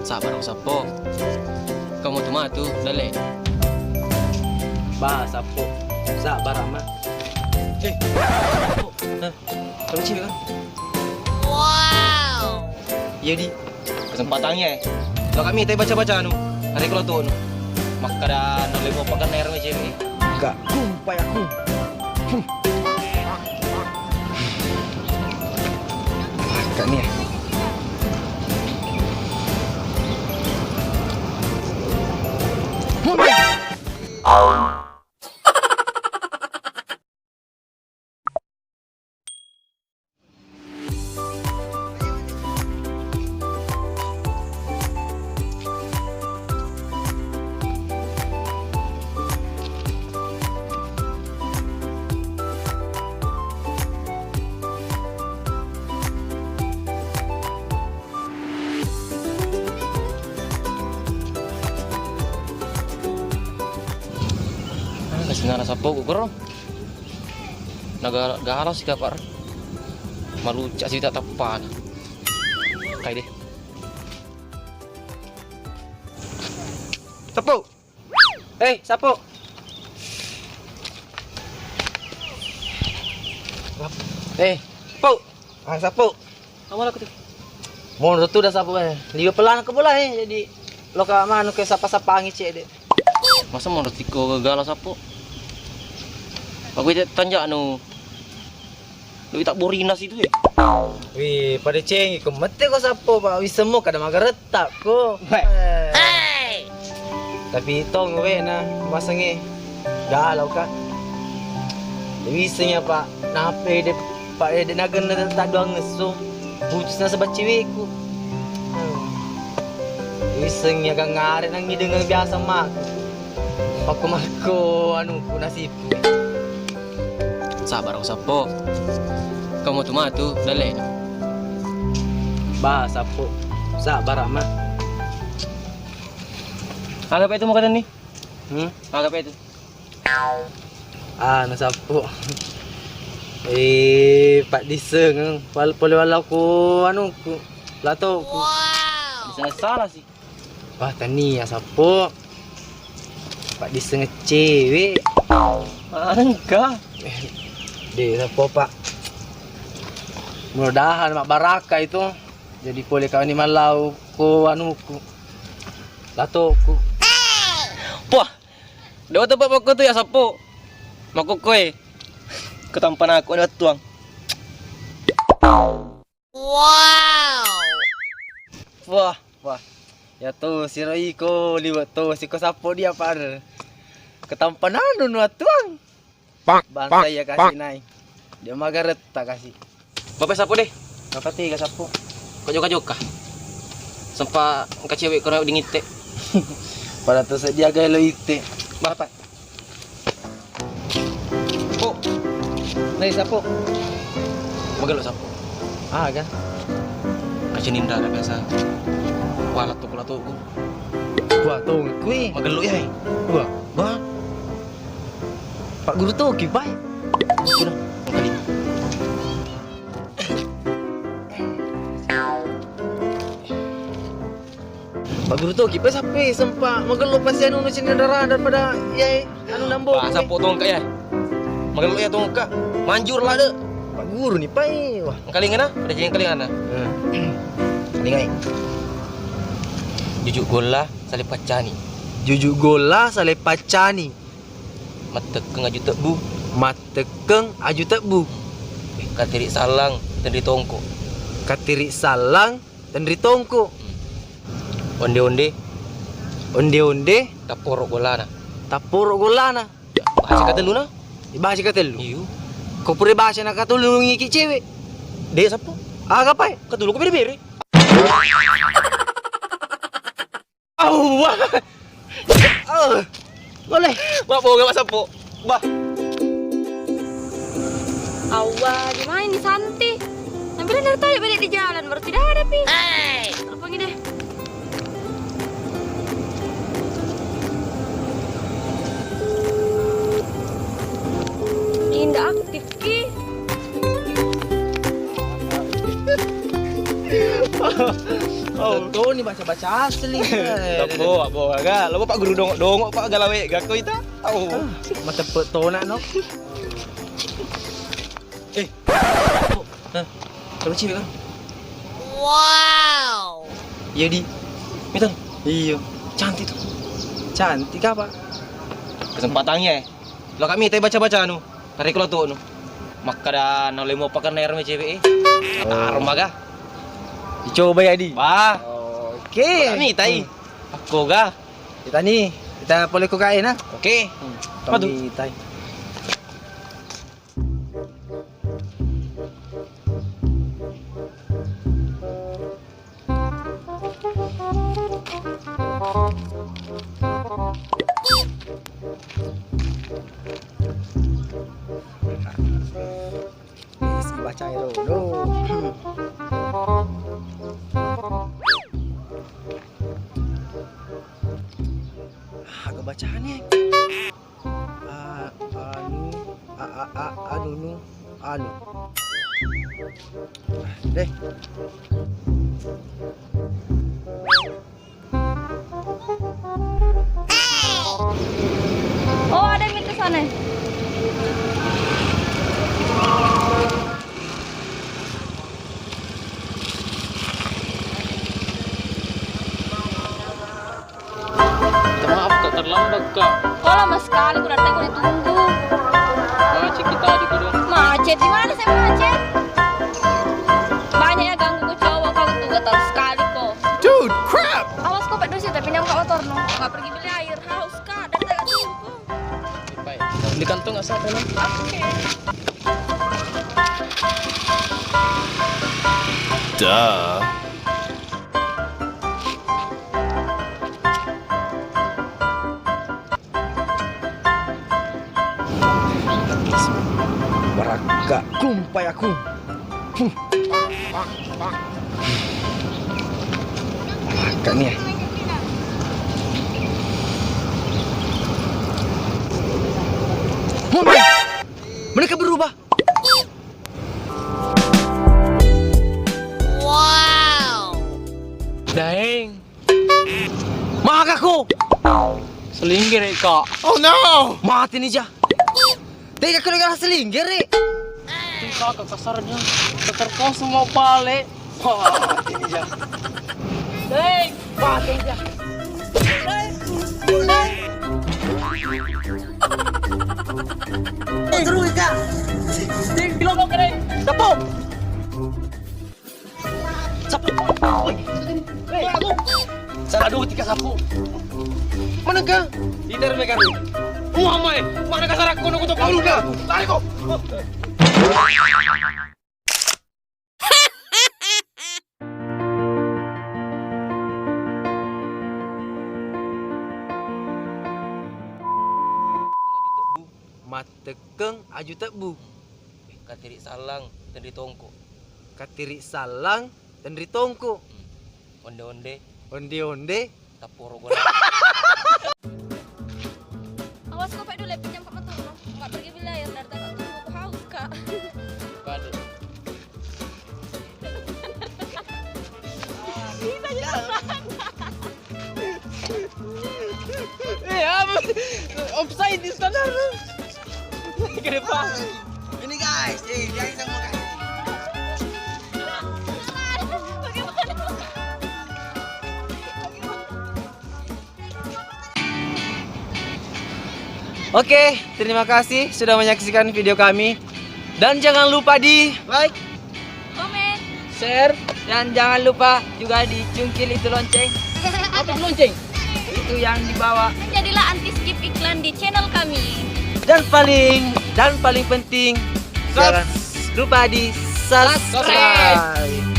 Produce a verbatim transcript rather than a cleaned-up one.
Sabar, Sappo. Kamu tu matu, dalle. Bah, Sappo. Sabar, Ama. Eh, Sappo. Hah? Kamu cewek kan? Wow. Iya, di. Kesempatannya, eh. Lo kami tadi baca-baca anu. Hari kalau tuh anu. Makkada no lemo pakan air cewek. Enggak. Kumpai aku. Huh. Makan nih ya. Kasingana Sappo ku kuro. Naga-, gala si kapar. Malucak si tak tepat. Kai deh. Sappo. Eh, Sappo. Eh, Sappo. Ah, Sappo. Apa laku tu? Monro tu dah Sappo, eh. Liwe pelana ke bola, eh. Jadi, loka manu ke sapa-sapa angin cek deh. Masa monro tiko gagala Sappo? Aku itu tanjak nu. Lu tak borinas itu, eh. Wih, pada cengi ko mette ko Sappo, Pak. Wih, semua kada magaret. Takko. Weh. Eh. Tapi tong we na masengnge galau ka. Wissengngi apa nape de, pa de nagenna taduang ngesso. Putus na sebab cewekku. Hmm. Wissengngi aga ngare nang ideng biasa mak. Pakko makko anu ku nasib. Sabar, Sappo. Kamu tu matu, dalle. Bah, Sappo. Sabar, Ama. Aga pa itu mau kata ni? Hmm? Aga pa itu? Ah, na Sappo. Eh, Pak Diseng, wal-, pole wala ku anu ku, lato ku. Wow. Diseng salah sih. Wah, tania Sappo. Pak disengecewek. Engka. De Sappo, Pak. Mudah-mudahan mak baraka itu. Jadi pole kau ni malau ko anuku. Latoku. Wah. Dewa tempat pokok tu ya Sappo. Makokkoe. Ketampan aku ada tuang. Wow. Wah, wah. Ya tu siro iko liwat tu siko Sappo dia par. Ketampan anu nuat tuang. Bangsa ya kasih nai. Dia magaretta kasih. Bapak Sappo deh. Bapak tiga Sappo. Kok joka-joka. Sempa engka cewek kena dingin teh. Pada tu sedia gaya lo ite. Bapak. Oh. Nai Sappo. Magello Sappo. Aga. Kacininda ada biasa. Wala tu kula tu. Wah, tu kui. Magello ya. Wah. Wah. Pak Guru tu kipai. Sudah. Kali. Pak Guru tu kipe sapi sempa magello pasti anu nucin darah daripada ya anu nambo. Wah, Sappo tongka ya. Magello ya tongka. Manjur lah de. Pak Guru ni pai. Wah. Kalingana, udah jadi kalingana. Hmm. Kalingai. Jujuk golla sale paccani. Jujuk golla sale paccani. Mattekkeng aju tebbu. Mattekkeng aju tebbu. Katiri sallang tenri tongko. Katiri sallang tenri tongko. Onde-onde. Onde-onde. Tapporo golana. Tapporo golana. Bahasa katellu na? Bahasa katellu. Iyo. Ko pura bahasa na katellu ngiki cewek. De Sappo. Aga pai? Katellu ko bere-bere. Awwa. Oh. Boleh. Mak boga Mak Sappo. Bah. Awwa, di mana ini Santi? Nampilnya dari tadi balik di jalan, baru tidak ada pi. Hei. Telepon deh. Indah aku Toni baca-baca asli. Abo, abo, aga. Lo Pak Guru dongok-dongok, Pak, galawe, gakko ita. Au. Mateppe tona, no. Eh. Hah? Kalau cewek kan? Wow. Iya, Di. Mitan? Iya. Cantik tuh. Cantik apa? Kesempatannya, eh. Lo kami teh baca-baca anu. Tarik lo tuh anu. Makkada nolai mau pakai nerme cewek, eh. Oh. Arma ga? Dicoba ya, Di? Wah. Oke. Kami tai. Hmm. Aku ga? Kita nih, kita boleh kok kain, ah? Oke. Hmm. Apa tuh? Kami tai. Isi baca ero. Duh. Ah, aga bacane. A, anu, a, a, a, anu, nu, anu. Deh. Oh, ada yang minta sana. Minta maaf, Kak, terlambat, Kak. Oh, lama sekali, ku datang, ku ditunggu. Macet kita di gunung. Macet? Di mana saya macet? Banyak ya ganggu ku cowok, kau tuh gatal sekali kok. Dude, crap! Awas kau pedus ya, tapi nyamuk motor no. Nggak pergi beli air, haus, Kak. Dari tadi nggak tunggu. Di kantong asal, Kak. Oke. Duh. Barakka kumpai aku. Huh. Barakka nih ya. Mereka berubah. Wow. Daeng. Magako. Selinggir, Kak. Oh no. Mati nih, Jah. Tega kau dengan selinggir, Ri. Kakak kasarnya. Keterkos mau balik. Mati nih, Jah. Daeng. Mati nih, Jah. Terus, Kak. Di kelompok keren. Tepung. Sapu. Woi. Woi, aku. Salah dua tiga sapu. Mana, Kak? Iter mereka dulu. Wah, mai. Mana kasar aku nunggu tuh palu dah. Tarik kok. Mattekkeng aju tebbu. Katiri sallang tenri tongko. Katiri sallang tenri tongko. Onde-onde. Onde-onde. Tapporo gola. Awas kau, Pak, dulu pinjam Pak Matur. Nggak pergi beli air dari tadi, aku haus, Kak. Padu. Bisa aja. Eh, apa? Offside di sana. Ke depan. Ini, guys, eh, dia bisa mau kasih. Oke, terima kasih sudah menyaksikan video kami. Dan jangan lupa di like, komen, share, dan jangan lupa juga dicungkil itu lonceng. Apa lonceng? Itu yang di bawah. Jadilah anti skip iklan di channel kami. Dan paling, dan paling penting, jangan lupa di subscribe. Subscribe.